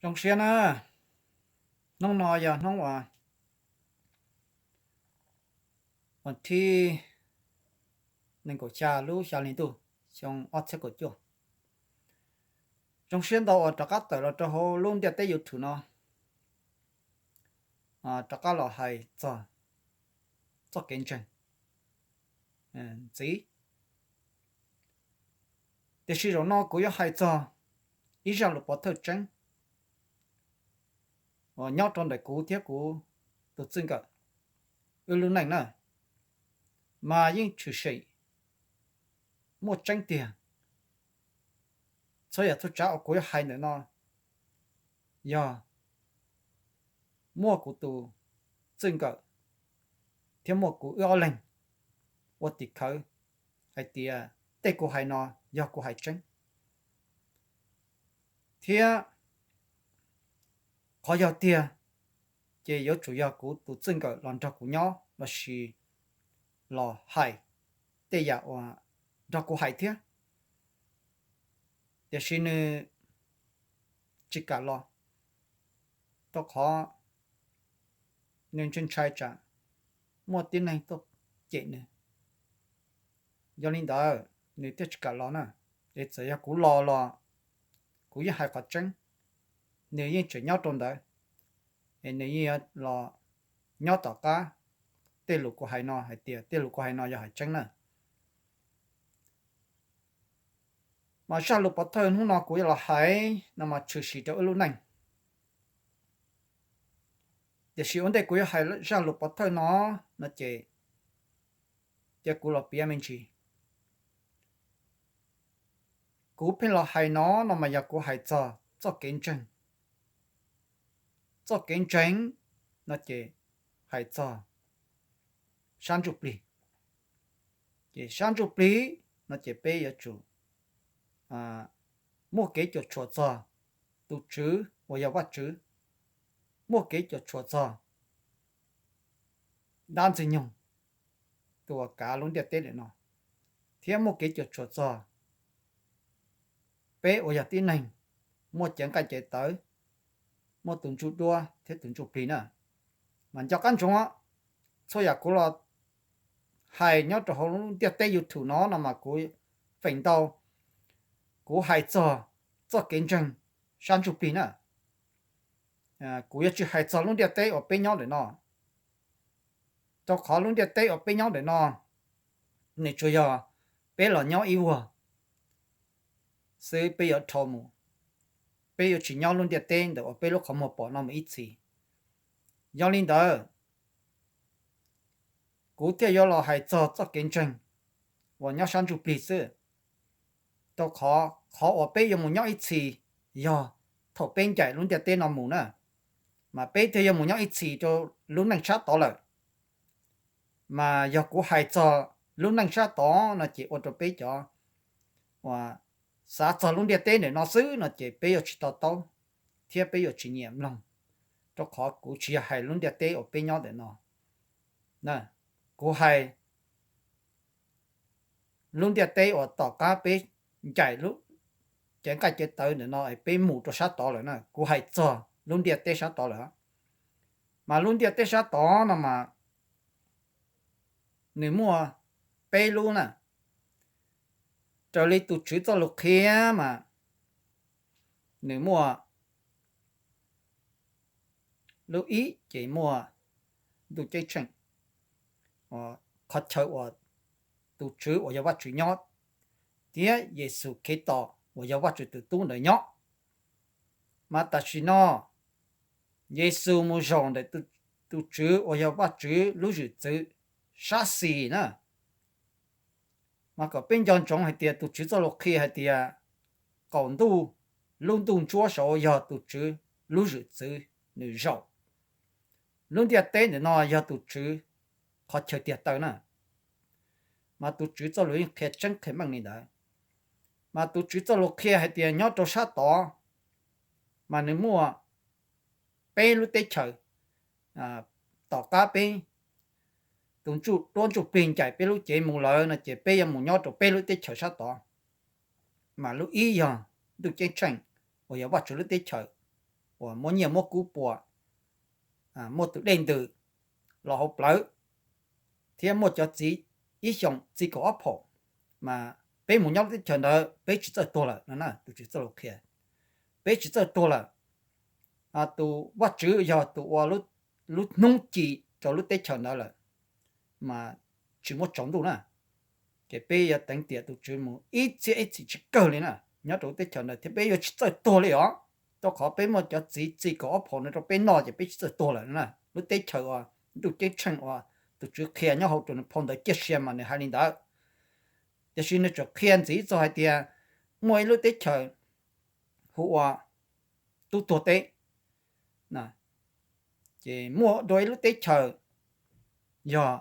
Zoo siab na, hnub no yog hnub uas, uas thib nees nkaum xya lub xya hli ntuj xyoo ob txhiab kaum cuaj. Zoo siab ntau uas rov qab tawm los rau hauv lub ntiaj teb YouTube no, rov qab los hais txog txoj kev ntseeg ntxiv. Tiam sis zaum no kuv yuav hais txog ib zaj lus pov thawj tseeb uas nyob rau ntawm kuv thiab kuv tus txij nkawm wb lub neej na, mas yeej tshwm sim muaj tseeb tiag. Txhua yam txhua tsav uas kuv yuav hais ntawm no yog muaj kuv tus txij nkawm thiab muaj kuv wb ob leeg ua tim khawv hais tias tej kuv hais no yog kuv hais tseeb, thiab qhov yog tiag ces yuav tsum yog kuv tus txij nkawm los nrog kuv nyob lossis los hais tej yam uas nrog kuv hais thiab. Tiam sis nws tsis kam los, rau qhov nws ntshai ntshai tsam muaj tib neeg tuaj cem nws. Yog li ntawd nws thiaj tsis kam los na. Es txawm yog kuv los los kuv yeej hais qhov tseeb, nws yeej tseem nyob rau ntawd, es nws yeej yuav los nyob tom qab tej lus kuv hais no hais tias tej lus kuv hais no yog hais tseeb na. Mas zaj lus pov thawj hnub no kuv yuav los hais no mas tshwm sim rau wb lub neej. Tiam sis ua ntej kuv yuav hais zaj lus pov thawj no, no ces cia kuv los piav me ntsis. Kuv pheej los hais no, no mas yog kuv hais txog txoj kev ntseeg. Txoj kev ntseeg no ces hais txog sab ntsuj plig. Ces sab ntsuj plig no ces peb yuav tsum muaj kev cuam tshuam txog tus Tswv uas yog Vajtswv, muaj kev cuam tshuam txog dab Ntxwg Nyoog, tus uas kav lub ntiaj teb ntawm no, thiab muaj kev cuam tshuam txog peb uas yog tib neeg, muaj cev nqaij cev tawv, muaj tus ntsuj duab thiab tus ntsuj plig na. Mas nco qab ntsoov, txhua yam kuv los hais nyob rau hauv lub ntiaj teb YouTube no no mas kuv feem ntau kuv hais txog txoj kev ntseeg sab ntsuj plig na. Kuv yuav tsis hais txog lub ntiaj teb uas peb nyob ntawm no, rau qhov lub ntiaj teb uas peb nyob ntawm no nws tsuas yog peb los nyob ib vuag xwb, peb yuav dhau mus, peb yuav tsis nyob lub ntiaj teb ntawm uas peb lub qhov muag pom no mus ib txhis. Yog li ntawd, kuv thiaj yuav los hais txog txoj kev ntseeg uas nyob sab ntsuj plig xwb. Rau qhov qhov uas peb yuav mus nyob ib txhis yog thaum peb ncaim lub ntiaj teb no mus na, mas peb thiaj yuav mus nyob ib txhis rau lub neej sab tod lawm. Mas yog kuv hais txog lub neej sab tod no ces ua rau peb cov uas xav txog lub ntiaj teb ntawm no xwb no ces peb yuav tsis to taub thiab peb yuav tsis nyiam mloog, rau qhov kuv tsis yog hais lub ntiaj teb uas peb nyob ntawm no. Kuv hais lub ntiaj teb uas tom qab peb ncaim lub cev nqaij cev tawv ntawm no es peb mus rau sab tod lawm na, kuv hais txog lub ntiaj teb sab tod lawm. Mas lub ntiaj teb sab tod no mas nws muaj peb lub na. Raws li tus Tswv txoj lus qhia mas nws muaj lub ib ces muaj ntuj ceeb tsheej, qhov chaw uas tus Tswv uas yog Vajtswv nyob, thiab Yexus Khetos uas yog Vajtswv tus tub ntawd nyob. Mas tam sim no Yexus mus zaum ntawm tus Tswv uas yog Vajtswv lub zwm txwv sab xis na. Mas kom peb nco ntsoov hais tias tus Tswv txoj lus qhia hais tias qaum ntuj, lub ntuj ntsuab saud yog tus Tswv lub zwm txwv nws zaum. Lub ntiaj teb ntawm no yog tus Tswv qhov chaw tiag taw na. Mas tus Tswv txoj lus yeej qhia tseeb qhia meej li ntawd. Mas tus Tswv txoj lus qhia hais tias nyob rau sab tod mas nws muaj peb lub teb chaws. Tom qab peb tus ntsuj duab ntsuj plig ncaim peb lub cev mus lawm no ces peb yuav mus nyob rau peb lub teb chaws sab tod. Mas lub ib yog ntuj ceeb tsheej uas yog Vajtswv lub teb chaws. uas muab nyiaj muab kub pua, muaj tus dej ntws los hauv plawv, thiab muaj cov txiv ib xyoos txi kaum ob phaum, mas peb mus nyob lub teb chaws ntawd peb tsis txawj tuag lawm no na. Tus Tswv txoj lus qhia, peb tsis txawj tuag lawm. Tus Vajtswv yog tus ua lub hnub ci rau lub teb chaws ntawd lawm, mas tsis muaj tsaus ntuj na. Ces peb yuav teev tiam tus Tswv mus ib txhiab ib txhis tsis kawg li na, nyob rau lub teb chaws ntawd thiab peb yuav tsis txawj tuag li os. Rau qhov peb muaj cov txiv txi kaum ob phaum no rau peb noj ces peb tsis txawj tuag lawm na. Lub teb chaws uas ntuj ceeb tsheej uas tus Tswv qhia nyob hauv tus phau ntawv Ciaj Sia mas nws hais li ntawd. Tiam sis nws tseem qhia ntxiv txog hais tias muaj ib lub teb chaws hu ua tub tuag teb. Ces muaj dua ib lub teb chaws, yog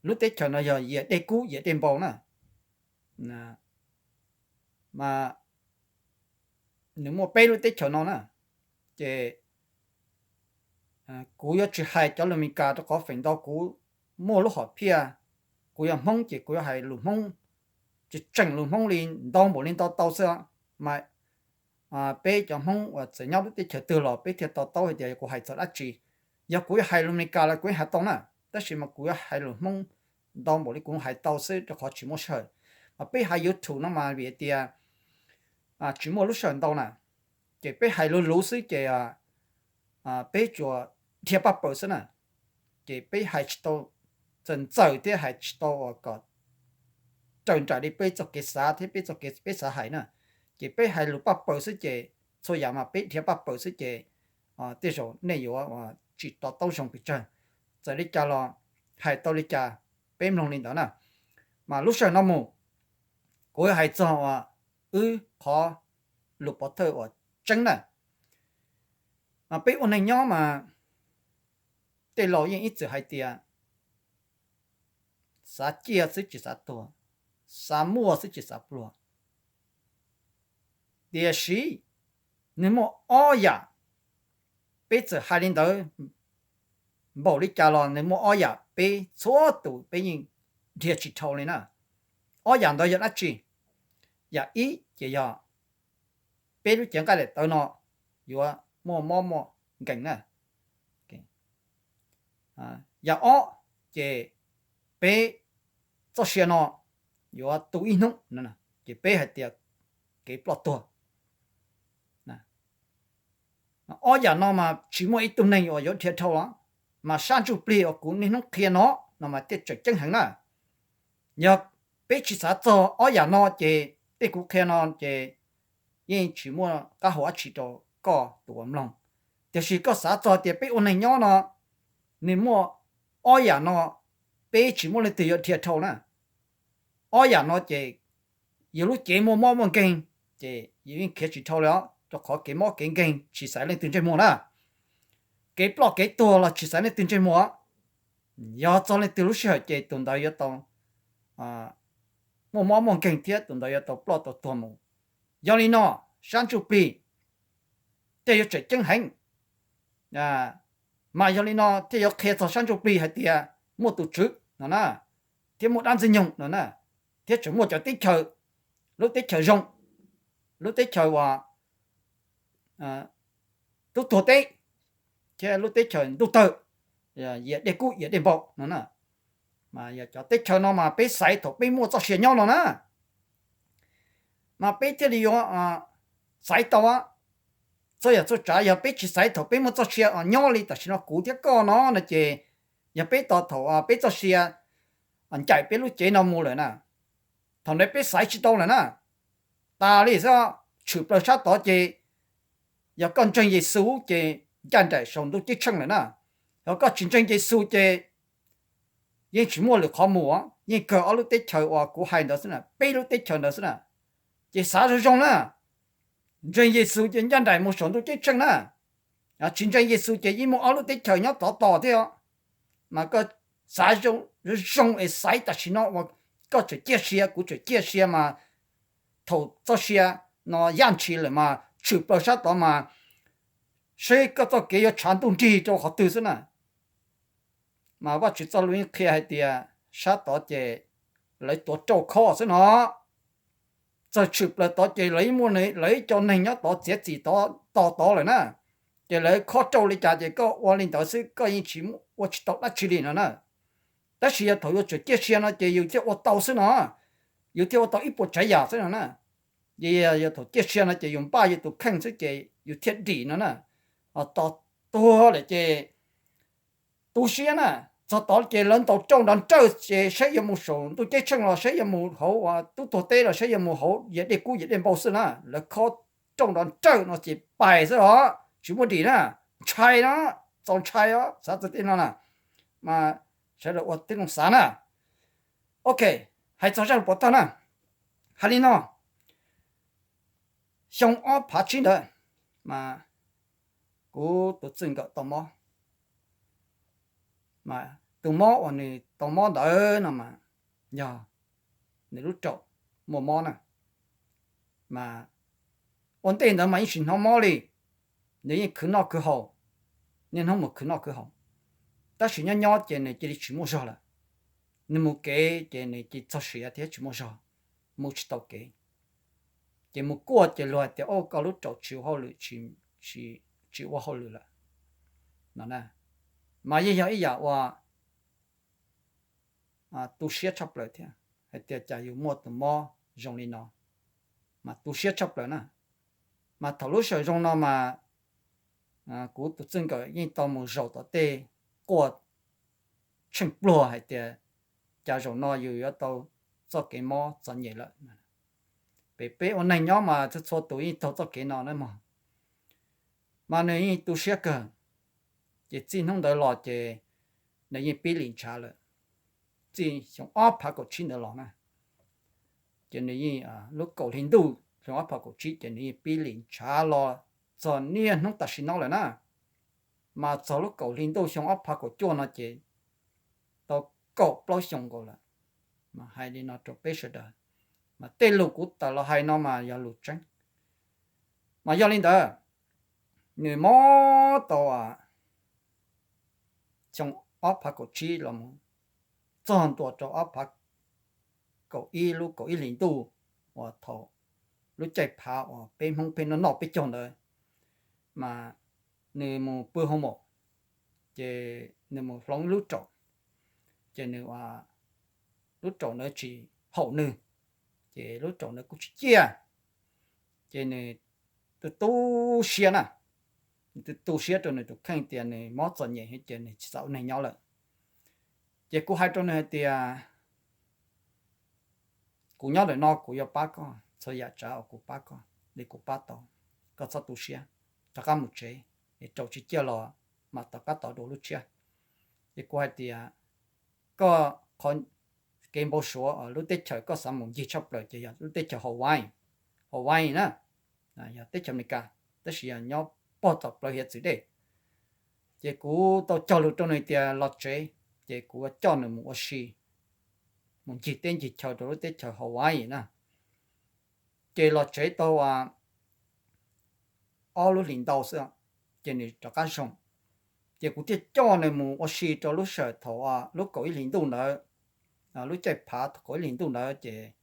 lub teb chaws no yog yias dej kub yias dej npau na. Mas nws muaj peb lub teb chaws no na. Ces kuv yuav tsis hais cov lus Meskas rau qhov feem ntau kuv muaj lub hom phiaj, kuv yog Hmoob ces kuv yuav hais lus Hmoob, tseem tseem lus Hmoob li ntau npaum li ntau tau xwb. Mas peb cov Hmoob uas txawm nyob lub teb chaws twg los peb thiaj to taub hais tias kuv hais txog dab tsi. Yog kuv yuav hais lus Meskas los kuv yeej hais tau na, tab sis mas kuv yuav hais lus Hmoob ntau npaum li kuv hais tau xwb rau qhov tsis muaj sij hawm. Mas peb hais YouTube no mas vim tias tsis muaj lub sij hawm ntau na, ces peb hais luv luv xwb ces peb tsuas dhia paj paws xwb na. Ces peb hais tsis tau txawm ntxaws thiab hais tsis tau uas kom raws nraim li peb txoj kev xav thiab peb txoj kev peb xav hais na. Ces peb hais lus paj paws xwb ces txhua yam mas peb dhia paj paws xwb ces tej zaum nej yuav tsis to taub zoo pes tsawg. Txawm li cas los hais tau li cas peb mloog li ntawd na. Mas lub sij hawm no mus kuv yuav hais txog uas wb qhov lus pov thawj uas tseeb na. Mas peb ua neeg nyob mas tej laus yeej ib txwm hais tias xav ciaj xwb tsis xav tuag, xav muaj xwb tsis xav pluag. Tiam sis nws muaj ob yam, peb txawm hais li ntawd npaum li cas los nws muaj ob yam peb txhua tus peb yeej dhia tsis dhau li na. Ob yam ntawd yog dab tsi? Yam ib ces yog peb lub cev nqaij daim tawv no yuav muaj mob muaj nkeeg na. Yam ob ces peb txoj sia no yuav tu ib hnub, ces peb hais tias kev ploj tuag. Ob yam no mas tsis muaj ib tug neeg uas yuav dhia dhau los, mas sab ntsuj plig uas kuv niaj hnub qhia no, no mas thiaj tseem ceeb heev na. Yog peb tsis xav txog ob yam no ces tej kuv qhia no ces yeej tsis muaj qab hau dab tsi rau koj tus uas mloog. Tiam sis koj xav txog tias peb ua neeg nyob no, nws muaj ob yam no, peb tsis muaj leej twg yuav dhia dhau na. Ob yam no ces yus lub cev muaj mob muaj nkeeg, ces yus yeej khiav tsis dhau li os, rau qhov kev mob kev nkeeg tsis xaiv leej twg ntsej muag na. Kev ploj kev tuag los tsis xaiv leej twg ntsej muag. Yog txog leej twg lub sij hawm ces tus ntawd yuav tau muaj mob muaj nkeeg thiab tus ntawd yuav tau ploj tau tuag mus. Yog li no, sab ntsuj plig thiaj yuav tseem ceeb heev. Mas yog li no thiaj yuav qhia txog sab ntsuj plig hais tias muaj tus Tswv no na, thiab muaj dab Ntxwg Nyoog no na, thiab tseem muaj cov teb chaws, lub teb chaws zoo, lub teb chaws uas tub tuag teb, thiab lub teb chaws ntuj tawg, yias dej kub yias dej npau no na. Mas yog cov teb chaws no mas peb xaiv thaum peb muaj txoj sia nyob no na, mas peb thiaj li yuav xaiv tau. Txhua yam txhua tsav yog peb tsis xaiv thaum peb muaj txoj sia nyob li tam sim no kuv thiab koj no no ces, yog peb tos thaum peb txoj sia ncaim peb lub cev no mus lawm na, thaum ntawd peb xaiv tsis tau lawm na. Tas li xwb, tshwm plaws sab tod ces yog koj ntseeg Yexus ces ncaj nraim saum ntuj ceeb tsheej lawm na. Yog koj tsis ntseeg Yexus ces yeej tsis muaj lwm qhov mus, yeej kawg ob lub teb chaws uas kuv hais ntawd xwb na, peb lub teb chaws ntawd xwb na. Ces xav zoo zoo na, ntseeg Yexus ces ncaj nraim mus saum ntuj ceeb tsheej na. Tsis ntseeg Yexus ces yeej muaj ob lub teb chaws nyob tod tos thiab. Mas koj xav zoo zoo es xaiv tam sim no uas koj tseem ciaj sia kuv tseem ciaj sia mas thaum txoj sia no yaj ntshis lawm mas tshwm plaws sab tod mas seb koj txoj kev yuav tshav ntuj nrig rau qhov twg xwb na. Mas Vajtswv txoj lus yeej qhia hais tias sab tod ces lawv tuav rauj khob xwb no. txog tshwm plaws tod ces lawv yeej muaj lawv ib co neeg nyob tod txiav txim tod tos tod lawm na. Ces lawv khob rauj li cas ces koj ua li ntawd xwb, koj yeej tsis ua tsis tau dab tsi li no na. Tab sis yog thaum yuav tsum ciaj sia no ces yus thiaj ua tau xwb no, yus thiaj ua tau ib puas tsav yam xwb no na. Ces yog thaum ciaj sia no ces yus npaj yus tus kheej xwb ces yus thiaj dim no na. Tos tuag lawm ces tu siab na. Txog tod ces lawv ntaus rauj nrov nrawj ces saib yuav mus saum ntuj ceeb tsheej los saib yuav mus hauv tub tuag teb los saib yuav mus hauv yawg dej kub yawg dej npau xwb na. Lawv khob rauj nrov nrawj no ces pais xwb os, tsis muaj dim na. Ntshai no, txaus ntshai os, xav txog tej no na. Mas sawv daws ua tib zoo xav na. Ok, hais txog zaj lus pov thawj na. Hais li no, xyoo ob phav tsib ntawd mas kuv tus txij nkawm tau mob. Mas tus mob uas nws tau mob ntawd no mas yog nws lub raum muaj mob na. Mas ua ntej ntawd mas yeej tsis hnov mob li, nws yeej khwv noj khwv haus, niaj hnub mus khwv noj khwv haus. Tab sis nyob nyob ces nws cia li tsis muaj zog lawm. Nws mus kev ces nws cia li txog siav thiab tsis muaj zog, mus tsis tau kev. Ces mus kuaj ces luag hais tias, o, koj lub raum tsis ua hauj lwm, tsis ua hauj lwm lawm no. Mas yeej yog ib yam uas tu siab tshaj plaws thiab, hais tias cas yus muaj tus mob zoo li no, mas tu siab tshaj plaws na. Mas thaum lub sij hawm zoo no mas kuv tus txij nkawm yeej tau mus zaum tom tej quaj tsheej pluag hais tias cas zaum no yus yuav tau txoj kev mob txom nyem lawm. Pem peb ua neeg nyob mas txhua txhua tus yeej taug txoj kev no na mog. Mas nws yeej tu siab kawg. Ces txij hnub ntawd los ces nws yeej pib li ntshav lawm. Txij xyoo ob phav kaum tsib ntawd los na, ces nws yeej, lub kaum hli ntuj xyoo ob phav kaum tsib ces nws yeej pib li ntshav los txog niaj hnub tam sim no lawm na. Mas txog lub kaum hli ntuj xyoo ob phav kaum cuaj no ces tau kaum plaub xyoo nkaus lawm. Mas hais li no rau peb sawv daws, mas tej lus kuv tawm los hais no mas yog lus tseeb. Mas yog li ntawd, nws mob tau xyoo ob phav kaum tsib los mus txog ntua rau ob phav kaum ib lub kaum ib hlis ntuj, uas thaum lub caij phav uas peb Hmoob pheej noj noj peb caug ntawd, mas nws mus pw hoo maum, ces nws mus hloov lub raum, ces nws, lub raum ntawd tsis haum nws, ces lub raum ntawd kuj tsis ciaj, ces nws tu tu siab na, nws tu tu siab rau nws tus kheej tias nws mob txom nyem ces nws tsis xav ua neeg nyob lawm. Ces kuv hais rau nws hais tias, kuv nyob ntawm no kuv yuav pab koj txhua yam tsav uas kuv pab koj li kuv pab tau, koj txhob tu siab, rov qab mus tsev, es raum tsis ciaj los mas rov qab tos dua lub tshiab. Ces kuv hais tias, koj qhov kev npau suav lub teb chaws koj xav mus ncig tshaj plaws ces yog lub teb chaws Hawaii, Hawaii na, yog teb chaws Amelikas, tab sis yog nyob pog tom plawv hiav txwv dej. Ces kuv tau cog lus rau nws tias los tsev, ces kuv coj nws mus ua si, mus ncig teb ncig chaw rau lub teb chaws Hawaii na. Ces los tsev tau ob lub hlis ntau xwb, ces nws rov qab zoo. Ces kuv thiaj coj nws mus ua si rau lub sij hawm thaum lub kaum ib hlis ntuj ntawd, lub caij phav kaum ib hlis ntuj ntawd ces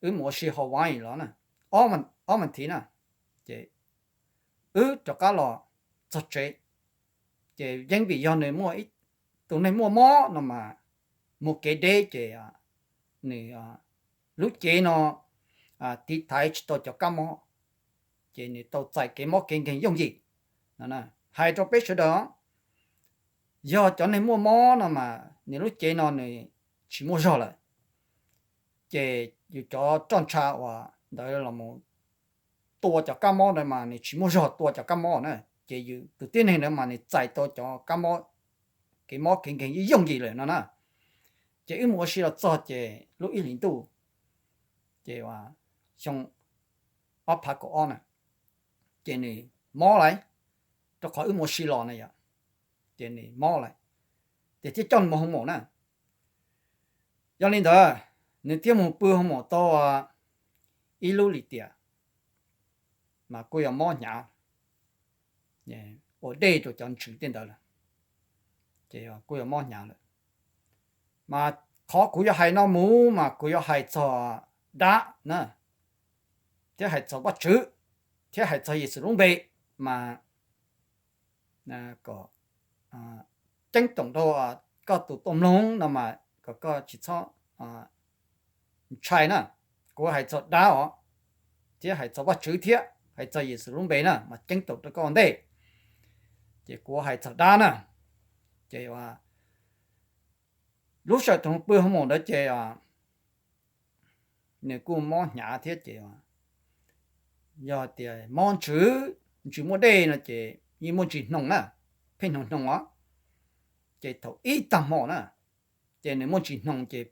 wb mus ua si Hawaii los na, ob mas thiv na, ces wb rov qab los txog tsev, ces yeej vim yog nws muaj ib tus neeg muaj mob no mas mus kev deb ces nws lub cev no tiv thaiv tsis tau cov kab mob, ces nws tau txais kev mob kev nkeeg yooj yim. Hais rau peb sawv daws, yog cov neeg muaj mob no mas nws lub cev no nws tsis muaj zog lawm, ces yus cov roj ntsha uas ntawd los mus tua cov kab mob ntawd mas nws tsis muaj zog tua cov kab mob na, ces yus tus tib neeg ntawd mas nws txais tau cov kab mob, kev mob kev nkeeg yooj yim lawm no na. Ces wb mus ua si los txog ces lub ib hlis ntuj, ces xyoo ob phav kaum ob na, ces nws mob lawm, rau qhov wb mus ua si los na yom, ces nws mob lawm, ces thiaj coj nws mus hoo maum na. Yog li ntawd, nws thiaj mus pw hoo maum tau ib lub lim tiam, mas kuj yog mob hnyav, ua dej rau cov ntsws tej ntawd lawm, ces kuj yog mob hnyav lawm. Mas qhov kuv yuav hais no mus mas kuv yuav hais txog dab na, thiab hais txog Vajtswv thiab hais txog Yexus lub npe, mas kom ceeb toom rau koj tus tuaj mloog no mas kom koj tsis txhob ntshai na. Kuv hais txog dab os, thiab hais txog Vajtswv thiab hais txog Yexus lub npe na mas ceeb toom rau koj ua ntej. Ces kuv hais txog dab na, ces lub sij hawm thaum pw hauv mom ntawd ces nws kuj mob hnyav thiab ces yog tias mob ntsws, ntsws muaj dej no ces yeej muaj ntsis hnoos na, pheej hnoos hnoos os. Ces thaum ib tag hmo na, ces nws muaj ntsis hnoos ces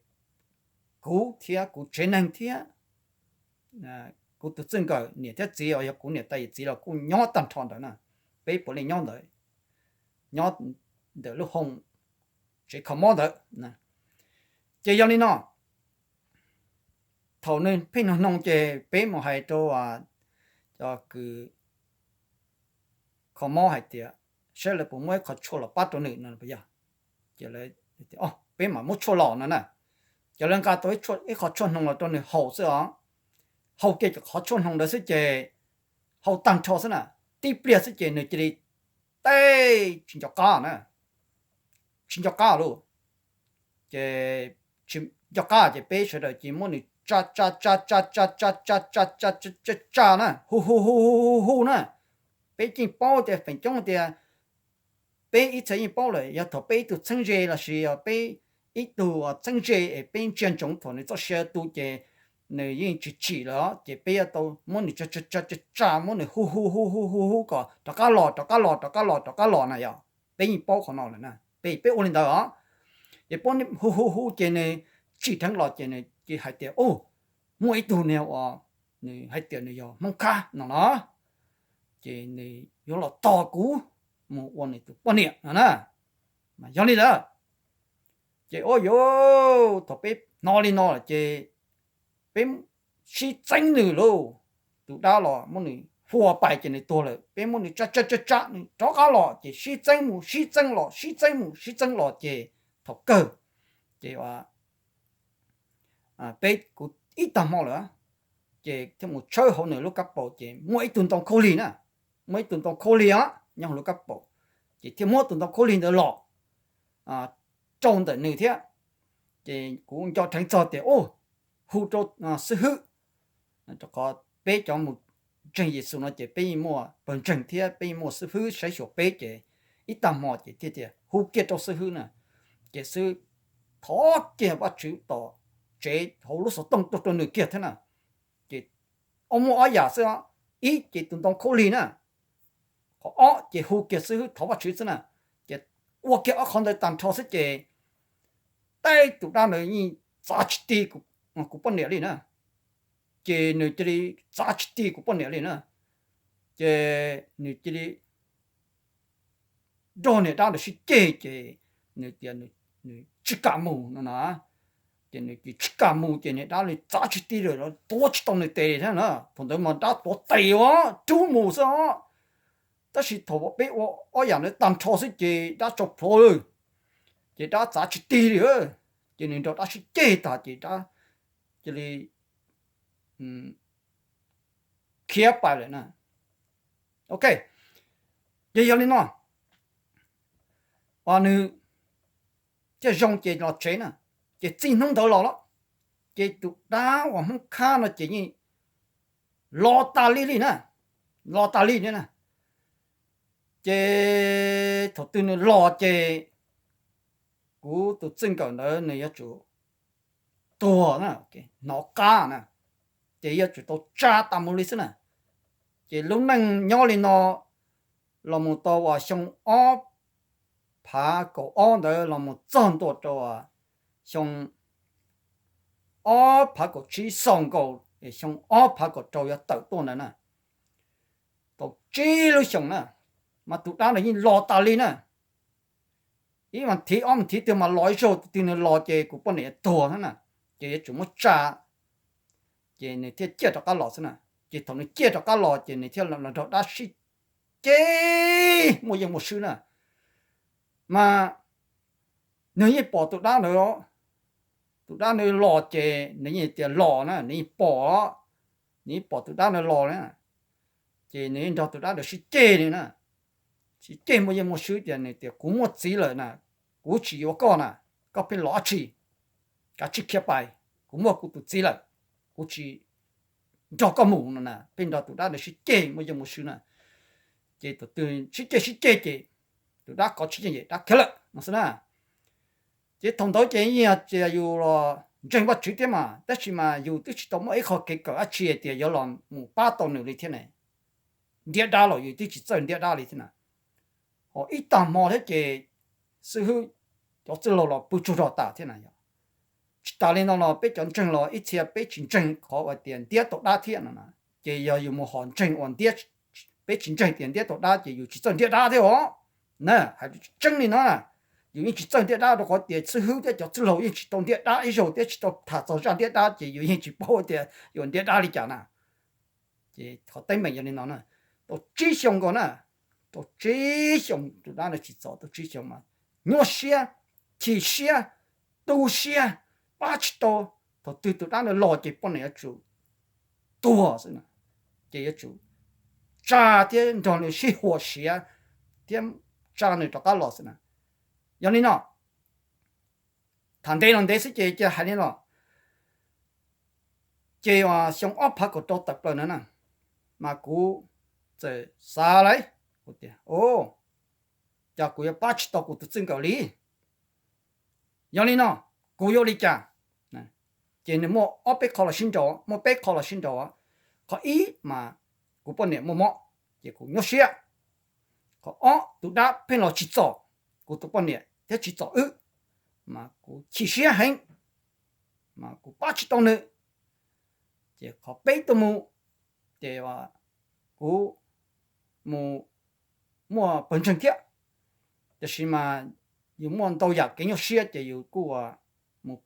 kuv thiab kuv tsev neeg thiab kuv tus txij nkawm niam thiab txiv, yog kuv niam tais yawm txiv los kuj nyob tag nrho ntawd na. Peb puav leej nyob ntawd, nyob ntawm lub hoo tsev kho mob ntawd. Ces yog li no, thaum nws pheej hnoos hnoos ces peb mus hais rau cov kws kho mob hais tias saib lawv puas muab ib qho tshuaj los pab rau nws no yog. Ces peb mam muab tshuaj los no na. Ces lawv nqa tau ib qho tshuaj hnoos los rau nws haus xwb os. Haus kiag cov qhov tshuaj hnoos ntawd xwb ces, haus tag nrho xwb na, tib pliag xwb ces nws cia li teb tsis nco qab na, tsis nco qab lauj. Ces tsis nco qab ces peb sawv daws ces muab nws tsa tsa tsa tsa tsa tsa tsa tsa tsa tsa tsa na, hu hu hu hu hu hu na. Peb yeej paub tias feem coob tias, peb ib txhia yeej paub lawm, yog thaum peb ib tug txheeb ze lossis yog peb ib tug txheeb ze es peb ntsia ntsoov thaum nws txoj sia tu ces nws yeej tsis tsim lawm ces peb yuav tau muab nws tsa tsa tsa tsa, muab nws hu hu hu hu hu hu kom rov qab los, rov qab los, rov qab los, rov qab los na yog. Peb yeej paub qhov no lawm na, peb, peb ua li ntawd os. Ces peb hu hu hu ces nws tsim dheev los ces nws hais tias, u, muaj ib tug niag uas nws hais tias nws yog Hmoob Khab no los, ces nws yuav los tos kuv mus ua nws tus poj niam no na. Mas yog li ntawd, ces ua yuav thaum peb hnov li no lawm ces peb sib txeeb nws lauj. Tus dab los muab nws hua pais ces nws tuag lawm, peb muab nws tsa tsa tsa tsa, nws rov qab los ces sib txeeb mus sib txeeb los, sib txeeb mus sib txeeb los ces thaum kawg ces peb, kuv ib tag hmo lawm, ces thiaj mus tshawb hauv nws lub kab paus ces muaj ib tug ntoo khaub lig na, muaj ib tug ntoo khaub lig os nyob hauv lub kab paus, ces thiaj muab tus ntoo khaub lig ntawd los rau ntawm nws thiab. Ces kuv nco dheev txog tias, u, hu rau xib hwb, rau qhov peb cov mus ntseeg Yexus no ces peb yeej muaj pawg ntseeg thiab peb yeej muaj xib hwb saib xyuas peb ces ib tag hmo ces thiaj tias hu kiag rau xib hwb na. Ces xib hwb thov kiag Vajtswv tom tsev hauv lub xov tooj tuaj rau nws kiag thiab na. Ces ob, muaj ob yam xwb, ib ces tus ntoo khaub lig na, qhov ob ces hu kiag xib hwb thov Vajtswv xwb na. Ces ua kiag ob qhov ntawd tag nrho xwb ces tej tus dab ntawd yeej txav tsis ti kuv poj niam li na. Ces nws cia li txav tsis ti kuv poj niam li na. Ces nws cia li nrog niag dab ntawd sib ceg ces nws tias nws tsis kam mus no na. Ces nws tsis kam mus ces niag dab li txav tsis ti lawm, tuav tsis tau nws tes li thiab na. Thaum ntawd mas dab tuav tes ua rub mus xwb os. Tab sis thaum peb ua ob yam ntawd tag nrho xwb ces dab tso plhuav lawm, ces dab txav tsis ti li. Ces nws nrog dab sib ceg tag ces dab cia li khiav pais lawm na. Ok, ces yog li no, nws thiaj zoo ces los tsev na. Ces txij hnub ntawd los lawm, ces tus dab uas Hmoob Khab no ces yeej los tas li li na, los tas li li na. Ces thaum twg nws los ces kuv tus txij nkawm ntawd nws yuav tsum tuag na, hnov qab na, ces yuav tsum tau tsa tas mus li xwb na. Ces lub neej nyob li no los mus tau uas xyoo ob phav kaum ob ntawd los mus txog ntua rau xyoo ob phav kaum tsib xaus nkaus, xyoo ob phav kaum rau yuav tawm tuaj ntawd na. Tau tsib lub xyoos na, mas tus dab ntawd yeej los tas li na. Ib mas thiv ob mas thiv twg mas los ib zaug, twg nws los ces kuv poj niam tuag xwb na. Ces yuav tsum muab tsa, ces nws thiaj ciaj rov qab los xwb na. Ces thaum nws ciaj rov qab los ces nws thiaj los nrog dab sib ceg muaj yeej muaj swb na. Mas nws yeej pom tus dab ntawd, tus dab ntawd los ces nws yeej tias los na, nws yeej pom os. nws pom tus dab ntawd los na, ces nws nrog tus dab ntawd sib ceg li na, sib ceg muaj yeej muaj swb tias nws tias kuv muaj txiv lawm na, kuv tsis yuav koj na, koj pheej los dab tsi, kav tsij khiav pais, kuv muaj kuv tus txiv lawm, kuv tsis nrog koj mus no na, pheej nrog tus dab ntawd sib ceg muaj yeej muaj swb na. Ces tus twg sib ceg sib ceg ces tus dab kov tsis yeej ces dab khiav lawm no xwb na. Ces thaum ntawd ces yeej yog tias yus los ntseeg Vajtswv thiab mas, tab sis mas yus twb tsis tau muaj ib qho kev kawm dab tsi tias yuav los mus pab tau nws li thiab ne. Ntiab dab los yus twb tsis txawj ntiab dab li thiab na. Ho ib tag hmo thiab ces xib hwb cov txwj laug los pw tsaug zog tas thiab na yog. Tsis tas li no los peb cov ntseeg los ib txhia peb tsis ntseeg qhov uas tias ntiab tau dab thiab no na. Ces yog yus mus hom ntseeg uas ntiab, peb tsis ntseeg tias ntiab tau dab ces yus tsis txawj ntiab dab thiab os. Na, hais tseeb li no na, yus yeej tsis txawj ntiab dab rau qhov tias xib hwb thiab cov txwj laug yeej tsis tau ntiab dab ib zaug thiab tsis tau tham txog zaj ntiab dab ces yus yeej tsis paub tias yuav ntiab dab li cas na. Ces qhov teeb meem yog li no na, tau tsib xyoo nkaus na, tau tsib xyoo tus dab no tsis txov tau tsib xyoo mas nyuaj siab, chim siab, tu siab, pab tsis tau. Thaum twg tus dab no los ces poj niam yuav tsum tuag xwb na, ces yuav tsum tsa thiab nrog nws sib huas siav thiab tsa nws rov qab los xwb na. Yog li no, tham ntev los ntev xwb ces cia hais li no. Ces xyoo ob phav kaum rau tawm plaws no na, mas kuv txawm xav lawm, kuv tias, o, cas kuv yuav pab tsis tau kuv tus txij nkawm li. Yog li no, kuv yuav ua li cas? Ces nws muaj ob peb qho los sib nraus, muaj peb qho los sib nraus. Qhov ib mas kuv poj niam muaj mob, ces kuv nyuaj siab. Qhov ob, tus dab pheej los tsim txom kuv tus poj niam thiab tsim txom wb, mas kuv chim siab heev, mas kuv pab tsis tau nws. Ces qhov peb tuaj mus, ces kuv mus muaj pawg ntseeg thiab, tiam sis mas yus muaj ntau yam kev nyuaj siab ces yus kuj mus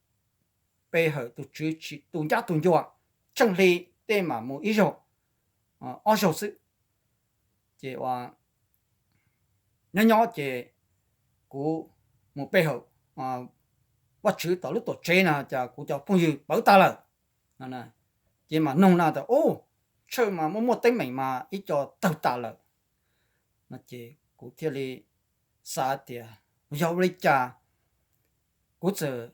pe hawm tus Tswv tsis tu ncab tu ncua, tsheej hli tej mas mus ib zaug, ob zaug xwb. Ces ua nyob nyob ces kuv mus pe hawm Vajtswv tom lub tuam tsev no cas kuv cov phooj ywg pawv tag lawm. Ces mam noog na tias, u, tshawj mas muaj muaj teeb meem mas ib co tawg tas lawm no. Ces kuv thiaj li xav tias yog ua li cas, kuv txawm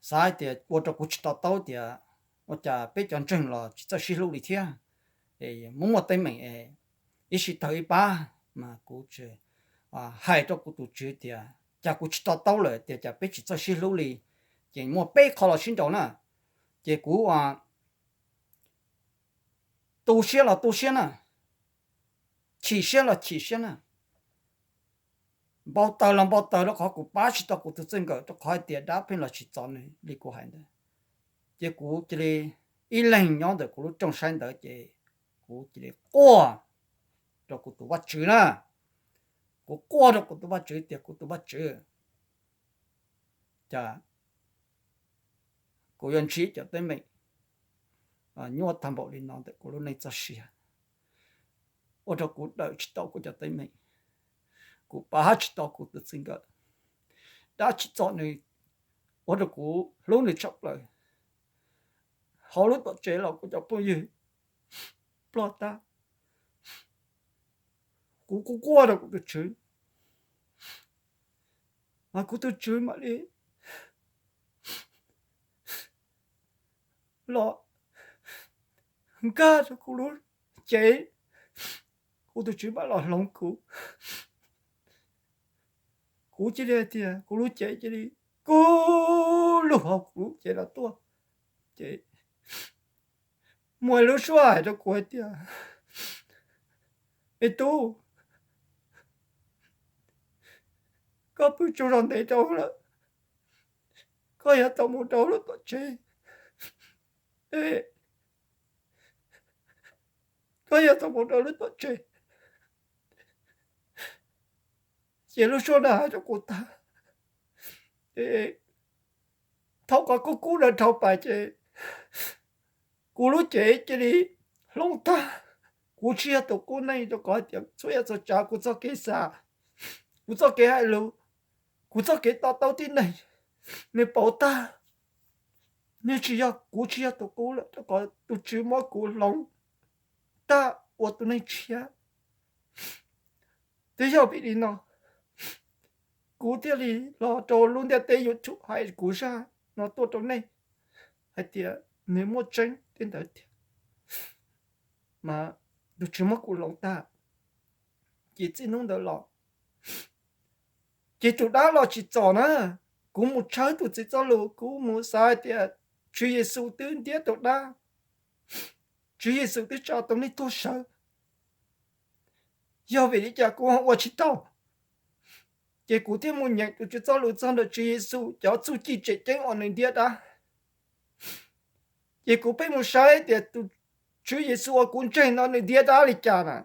xav hais tias ua rau kuv tsis to taub tias ua cas peb cov ntseeg los tsis txawj sib hlub li thiab. Muaj muaj teeb meem es ib sij tawg ib pab, mas kuv tseem hais rau kuv tus Tswv tias cas kuv tsis to taub lawm tias cas peb tsis txawj sib hlub li. Ces muaj peb qho los sib nraus na, ces kuv tu siab los tu siab na, chim siab los chim siab na, npau taws los npau taws rau qhov kuv pab tsis tau kuv tus txij nkawm rau qhov hais tias dab pheej los tsim txom nws li kuv hais ntawd. Ces kuv cia li ib leeg nyob ntawm kuv lub rooj saib ntawd ces kuv cia li quaj rau kuv tus Vajtswv na. Kuv quaj rau kuv tus Vajtswv tias kuv tus Vajtswv, cas kuv yuav ntsib cov teeb meem nyuaj tag npaum li no ntawm kuv lub neej txoj sia, ua rau kuv daws tsis tau kuv cov teeb meem, kuv pab tsis tau kuv tus txij nkawm, dab tsim txom nws, ua rau kuv hlub nws tshaj plaws. Hauv lub tuam tsev los kuv cov phooj ywg ploj tag. Kuv kuj quaj rau kuv tus Tswv, mas kuv tus Tswv mam li los nkag rau kuv lub cev, kuv tus Tswv mam los hloov kuv. Kuv cia li hais tias kuv lub cev cia li kub lug hauv kuv lub cev los tuaj. Ces muaj ib lub suab hais rau kuv hais tias, me tub, koj pw tsaug zog ntev rau lawm, koj yuav tau mus rau lub tuam tsev. Koj yuav tau mus rau lub tuam tsev. Ces lub suab ntawd hais rau kuv tag, thaum qhov kub kub ntawd dhau pais ces kuv lub cev cia li hloov tag. Kuv tsis yog tus qub neej rau qhov tias txhua yam txhua tsav, kuv txoj kev xav, kuv txoj kev hais lus, kuv txoj kev to taub tib neeg, nws pauv tag. Nws tsis yog, kuv tsis yog tus qub lawm rau qhov tus Tswv muab kuv hloov. tag ua tus neeg tshiab. Twb yog vim li no kuv thiaj li los rau lub ntiaj teb YouTube hais kuv zaj no tuaj rau nej hais tias nws muaj tseeb li ntawd tiag, mas tus Tswv muab kuv hloov tag. Ces txij hnub ntawd los, ces tus dab los tsis txog na. Kuv mus tshawb tus txiv txoj lus, kuv mus xav hais tias Tswv Yexus twb ntiab tus dab, Tswv Yexus twb tsa tau nej tuag sawv, yog vim li cas kuv ho ua tsis tau? Ces kuv thiaj mus nyeem tus Tswv txoj lus txog ntawm Tswv Yexus cov txuj ci tseem ceeb uas nws ntiab dab. Ces kuv pheej mus saib tias tus Tswv Yexus uas kuv ntseeg no nws ntiab dab li cas na.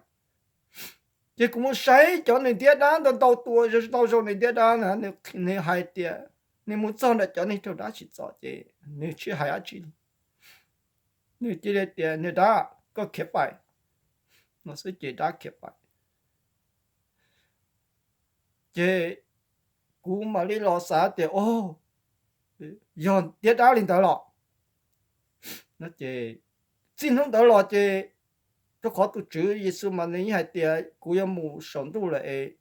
Ces kuv mus saib cov nws ntiab dab ntau ntau tus, ntau zaus nws ntiab dab na, nws hais tias nws mus txog ntawm cov neeg raug dab tsim txom ces nws tsis hais dab tsi li. Nws cia li tias, Niag dab, koj khiav pais, no xwb ces dab khiav pais. Ces kuv mam li los xav tias, O, yog ntiab dab li ntawd los. Ces txij hnub ntawd los ces, rau qhov tus Tswv Yexus mas nws yeej hais tias, Kuv yuav mus saum ntuj lawm es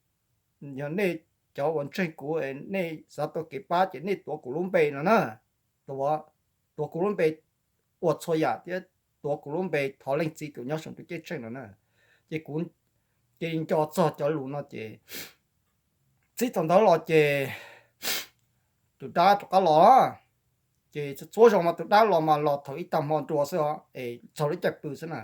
yog nej cov uas ntseeg kuv es nej xav tau kev pab ces nej tuav kuv lub npe no na. Tuav, tuav kuv lub npe ua txhua yam thiab tuav kuv lub npe thov Leej Txiv tus nyob saum ntuj ceeb tsheej no na. Ces kuv cia li nco txog cov lus no ces txij thaum ntawd los ces tus dab rov qab los. Ces txhua zaus mas tus dab los mas los thaum ib tag hmo nrua xwb os, es txog lub caij pw xwb na.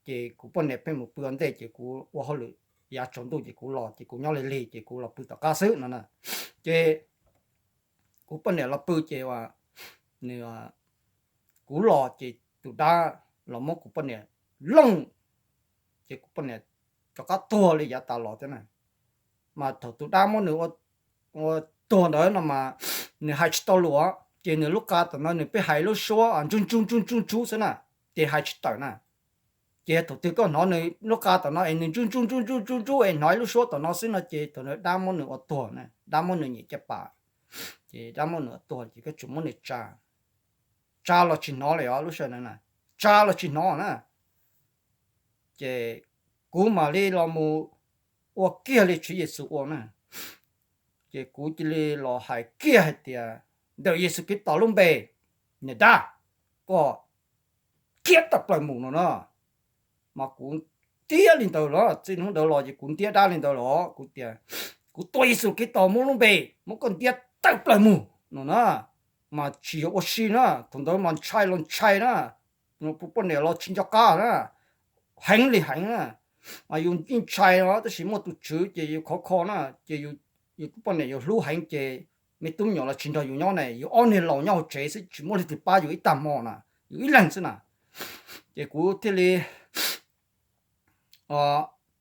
Ces kuv poj niam pheej mus pw ua ntej ces kuv ua hauj lwm yav tsaus ntuj ces kuv los ces kuv nyob lig lig ces kuv los pw tom qab xwb no na. Ces kuv poj niam los pw ces nws, kuv los ces tus dab los muab kuv poj niam looj, ces kuv poj niam rov qab tuag li yav tas los thiab na. Mas thaum tus dab muab nws ua tuag ntawd no mas nws hais tsis tau lus, ces nws lub qa tom no nws pheej hais lub suab ntsuj ntsuj ntsuj ntsuj ntsuj xwb na, ces hais tsis tawm na. Ces thaum twg koj hnov nws lub qa tom no es nws ntsuj ntsuj ntsuj ntsuj ntsuj ntsuj es hnov ib lub suab tom no xwb no ces thaum ntawd dab muab nws ua tuag na, dab muab nws nyem caj pas, ces dab muab nws ua tuag ces koj tsuas muab nws tsa, tsa los tsis hnov li os lub sij hawm ntawd na, tsa los tsis hnov na. Ces kuv mam li los mus ua kiag li Tswv Yexus ua na. Ces kuv cia li los hais kiag hais tias, Ntawm Yexus Khetos lub npe, niam dab, koj khiav tawm plaws mus no na. Mas kuv ntiab li ntawd los, txij hnub ntawd los ces kuv ntiab dab li ntawd los, kuv tias, Kuv tua Yexus Khetos muab lub npe, muab koj ntiab tawm plaws mus no na. Mas tsis yog ua si na, thaum ntawd mas ntshai los ntshai na, poj niam los tsis nco qab na, heev li heev na. Mas yus yeej ntshai no tab sis muaj tus Tswv ces yus khov kho na, ces yus poj niam yus hlub heev ces me tub me nyuam los tsis nrog yus nyob ne, yus ob niag laus nyob hauv tsev xwb tsis muaj leej twg pab yus ib tag hmo na, yus ib leeg xwb na. Ces kuv thiaj li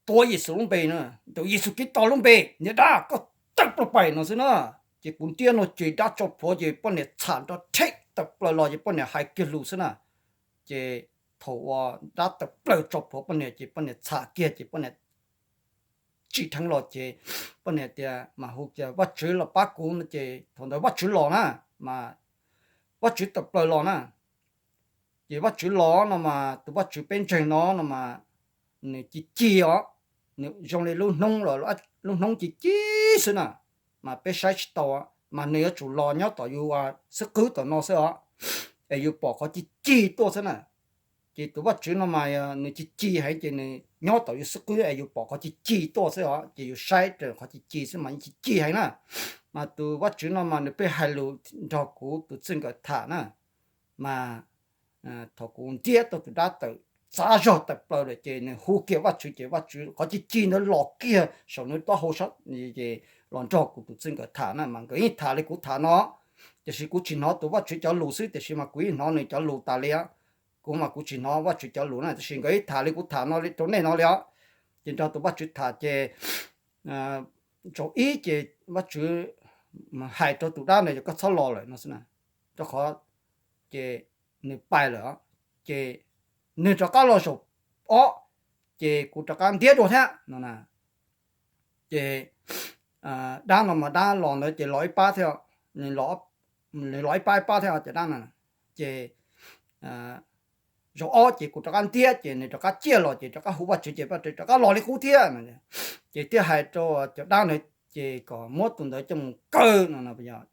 tua Yexus lub npe na, ntawm Yexus Khetos lub npe, niam dab koj tawm plaws pais no xwb na. Ces kuv ntiab no ces dab tso plhuav ces poj niam txham nrov rhem tawm plaws los ces poj niam hais kiag lus xwb na. Ces thaum uas dab tawm plaws tso plhuav poj niam ces poj niam txham kiag ces poj niam tsim dheev los ces poj niam tias mam hu kiag Vajtswv los pab kuv no ces thaum ntawd Vajtswv los na, mas Vajtswv tawm plaws los na. Ces Vajtswv los no mas tus Vajtswv peb ntseeg no no mas nws ci ci os, nws zoo li lub hnub los, lub hnub ci ci xwb na, mas peb saib tsis tau, mas nws yuav tsum los nyob tom yus xub qwb tom no xwb os, es yus pom qhov ci ci tuaj xwb na. Ces tus Vajtswv no mas nws ci ci heev ces nws nyob tom yus xub qwb es yus pom qhov ci ci tuaj xwb os, ces yus saib raws qhov ci ci xwb mas yeej ci ci heev na. Mas tus Vajtswv no mas nws pheej hais lus nrog kuv tus txij nkawm tham na. Mas thaum kuv ntiab tau tus dab tawm txav zog tawm plaws lawm ces nws hu kiag Vajtswv ces Vajtswv qhov ci ci ntawd los kiag saum nws taub hau sab, ces los nrog kuv tus txij nkawm tham na, mas nkawd yeej tham li kuv tham no. Tiam sis kuv tsis hnov tus Vajtswv cov lus xwb, tiam sis mas kuv yeej hnov nws cov lus tas li. Kuv mas kuv tsis hnov Vajtswv cov lus na, tiam sis nkawd yeej tham li kuv tham no li rau nej no li os. Ces nrog tus Vajtswv tham ces tsaus ib ces Vajtswv hais rau tus dab ntawd tias koj txhob los lawm no xwb na, rau qhov ces nws pais lawm. Ces nws rov qab los zaum ob, ces kuv rov qab ntiab dua thiab no na. Ces dab no mas dab los ntawd ces los ib pab thiab, nws los ib pab ib pab thiab ces dab na, ces zaum ob ces kuv rov qab ntiab ces nws rov qab ciaj los ces rov qab hu Vajtswv ces Vajtswv rov qab los li qub thiab no. Ces thiaj hais rau cov dab ntawd ces kom muab tus ntawd coj mus kaw no,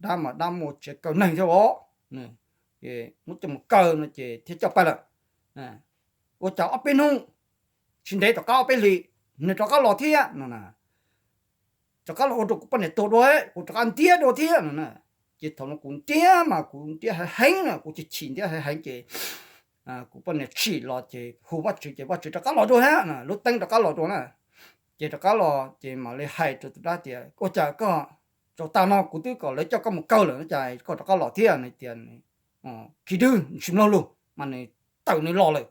dab mas dab muaj tsev kaw neeg thiab os. Muab coj mus kaw no ces thiaj coj pais lawm. Ua cas ob peb hnub, tsis ntev tom qab ob peb hlis, nws rov qab los thiab no na. Rov qab los ua rau kuv poj niam tuag dua, kuv rov qab ntiab dua thiab no na. Ces thaum no kuv ntiab mas kuv ntiab heev heev na, kuv chim chim ntiab heev heev ces kuv poj niam tsim los ces hu Vajtswv ces Vajtswv rov qab los dua thiab, lub teeb rov qab los dua na. Ces rov qab los ces mam li hais rau tus dab tias ua cas koj, zaum tas no kuv twb kom lawv coj koj mus kaw lawm no cas koj rov qab los thiab no tias, Khib dwb, tsis mloog lus mas nws tawm nws los lawm.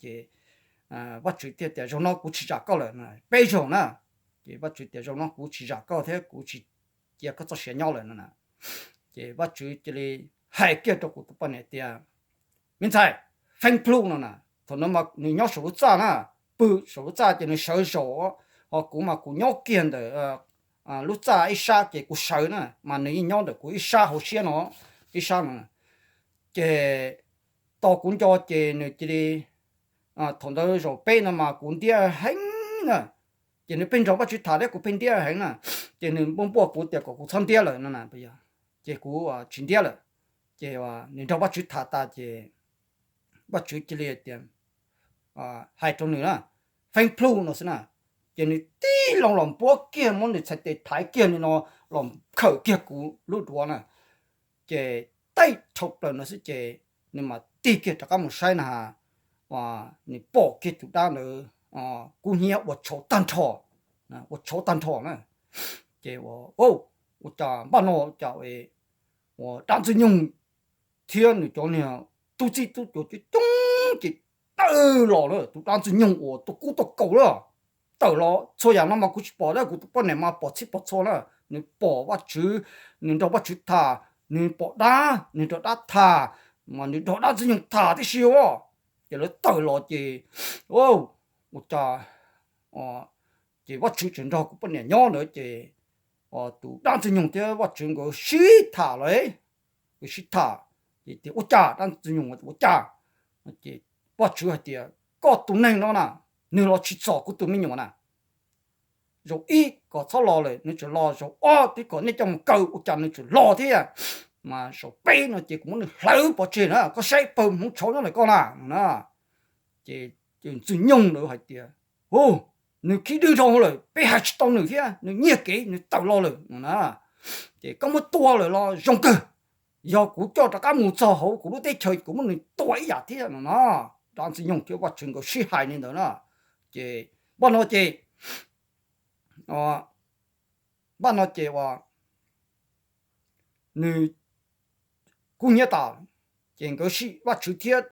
Ces Vajtswv thiaj tias zaum no kuv tsis zam koj lawm, peb zaug na. Ces Vajtswv tias zaum no kuv tsis zam koj thiab kuv tsis cia koj txoj sia nyob lawm no na. Ces Vajtswv cia li hais kiag rau kuv tus poj niam tias, me ntxhais, feeb plhu no na. Thaum no mas nws nyob saum lub txaj na, pw saum lub txaj ces nws sawv zaum, ho kuv mas kuv nyob kiag ntawm lub txaj ib sab ces kuv sawv na, mas nws yeej nyob ntawm kuv ib sab hauv siab no, ib sab no. Ces tos kuv nco ces nws cia li, thaum ntawd zaum peb no mas kuv ntiab heev na, ces nws pheej nrog Vajtswv tham thiab kuv pheej ntiab heev na, ces nws npuaj npuaj kuv tias kom kuv txhob ntiab lawm no na. Ces kuv tsis ntiab lawm. Ces nws nrog Vajtswv tham tas ces Vajtswv cia li tias, hais rau nws na, feeb plhu no xwb na. Ces nws tib loo los npuab kiag, muab nws txhais tes thaiv kiag li no, los khawm kiag kuv lub duav na. Ces tej dhau plaws no xwb ces nws mam tig kiag rov qab mus saib na, nws pom kiag tus dab ntawd kub hnyiab ua tshauv tag nrho, ua tshauv tag nrho na. Ces ua cas npaj no cas ua dab ntxwg nyoog thiab nws cov niag tub txib tub cuav coob coob ces tawm los lawm. Tus dab ntxwg nyoog uas tuaj kub tuaj kaus lawm tawm los. Txhua yam no mas kuv tsis pom, kuv tus poj niam mas pom txhij pom txhua na. Nws pom Vajtswv, nws nrog Vajtswv tham, nws pom dab, nws nrog dab tham, mas nws nrog dab ntxwg nyoog tham tib si os. Ces lawv tawm los ces ua cas ces Vajtswv tseem nrog kuv poj niam nyob ntawd ces tus dab ntxwg nyoog thiab Vajtswv nkawd sib tham lawm. Nkawd sib tham ces tias ua cas, dab ntxwg nyoog ua cas, ces Vajtswv hais tias koj tus neeg no na, nws los tsis txog kuv tus me nyuam na. Zaum ib kom txhob los lawm nws tseem los, zaum ob twb kom nej coj mus kaw ua cas nws tseem los thiab. Mas zaum peb no ces kuv muab nws hlawv pov tseg na, koj saib pawg hmoov tshauv nyob ntawm koj na no na. Ces tus ntxwg nyoog ntawd hais tias, u, nws khib dwb dhau lawm, peb hais tsis tau nws thiab, nws nyiag kev nws tawm los lawm no na. Ces koj muab tua lawm los zoo kawg, yog kuv coj rov qab mus txog hauv kuv lub teb chaws kuv muab nws tua ib yam thiab no na. Dab ntxwg nyoog thiab Vajtswv nkawd sib hais li ntawd na. Ces npaj no ces, npaj no ces ua nws kub hnyiab tas, ces nkawd sib, Vajtswv thiab